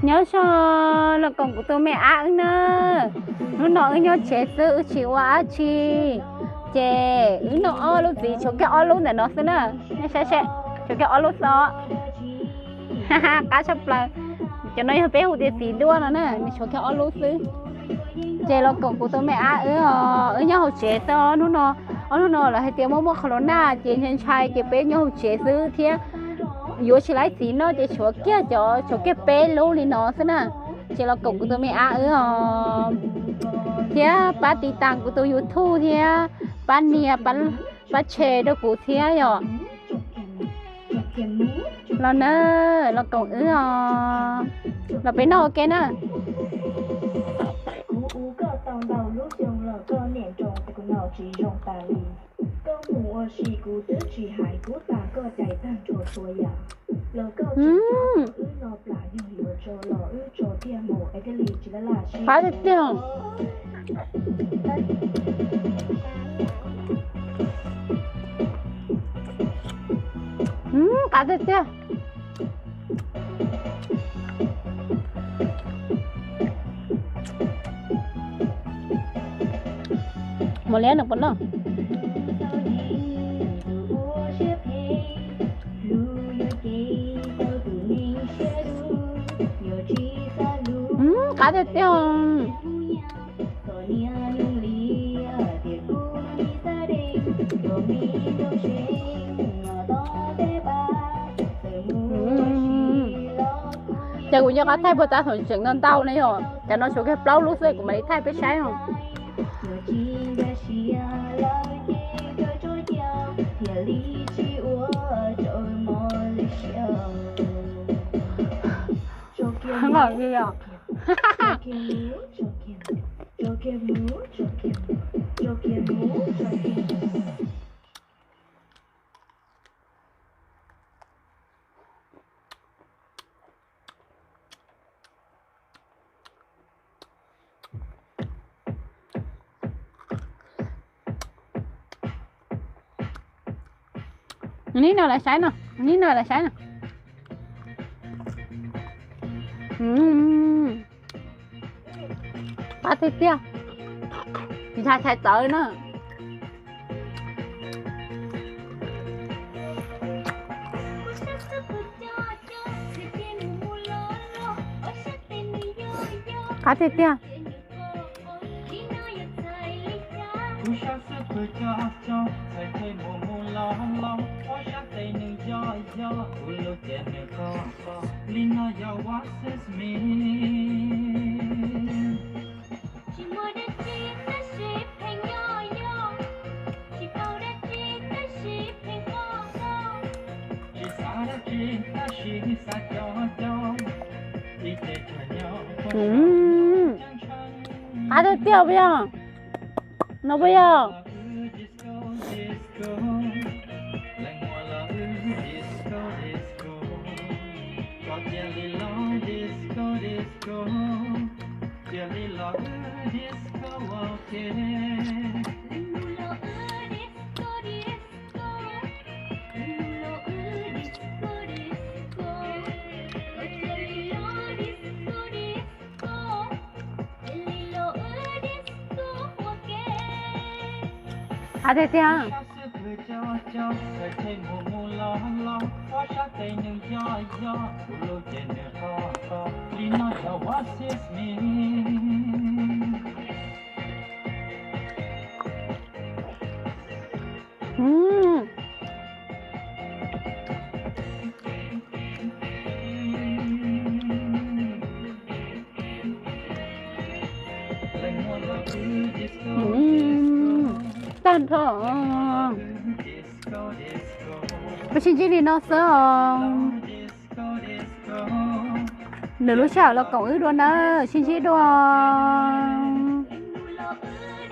Nyob zoo, los koom kuv tus me ab wb na. Hnub no wb nyob tsev xwb wb tsis ua dab tsi, ces wb noj ob lub txiv, tshuav kiag ob lub ntawm no xwb na. Nej saib seb, tshuav kiag ob lub xwb os. Qab tshaj plaws. Cov no yog peb hu tias txiv duaj no na, nws tshuav kiag ob lub xwb. Ces los koom kuv tus me ab wb os, wb nyob hauv tsev xwb ob hnub no. Ob hnub no lawv hais tias muaj muaj corona ces ntshai ntshai ces peb nyob hauv tsev xwb thiab yuav tsis laib txiv noj ces tshuav kiag cov, tshuav kiag peb lub li no xwb na. Ces los koom kuv tus me ab wb os, thiab pab tiv tas kuv tus YouTube thiab pab nias, pab share rau kuv thiab yom. Los na, los koom wb os, los peb noj ua ke na. Qab tiag tiag. Qab tiag tiag. Mos liab no puas noj? Qab tiag tiag. Ces kuv nco qab thaij puag ta thaum tseem ntau ntau ne yom, cov no tshuav kiag plaub lub xwb kuv mam li thaij peb saib os. Nqos li os. Nib no lawv saib no, nib no lawv saib no. Qab tiag tiag. Ntshai tshais tawv na. Qab tiag tiag. Qab tiag tiag puas yog? No puas yog? Qab tiag tiag. Tag nrho. Peb sib ntsib li no xwb os. Lwm lub sij hawm los koom wb dua na, sib ntsib dua.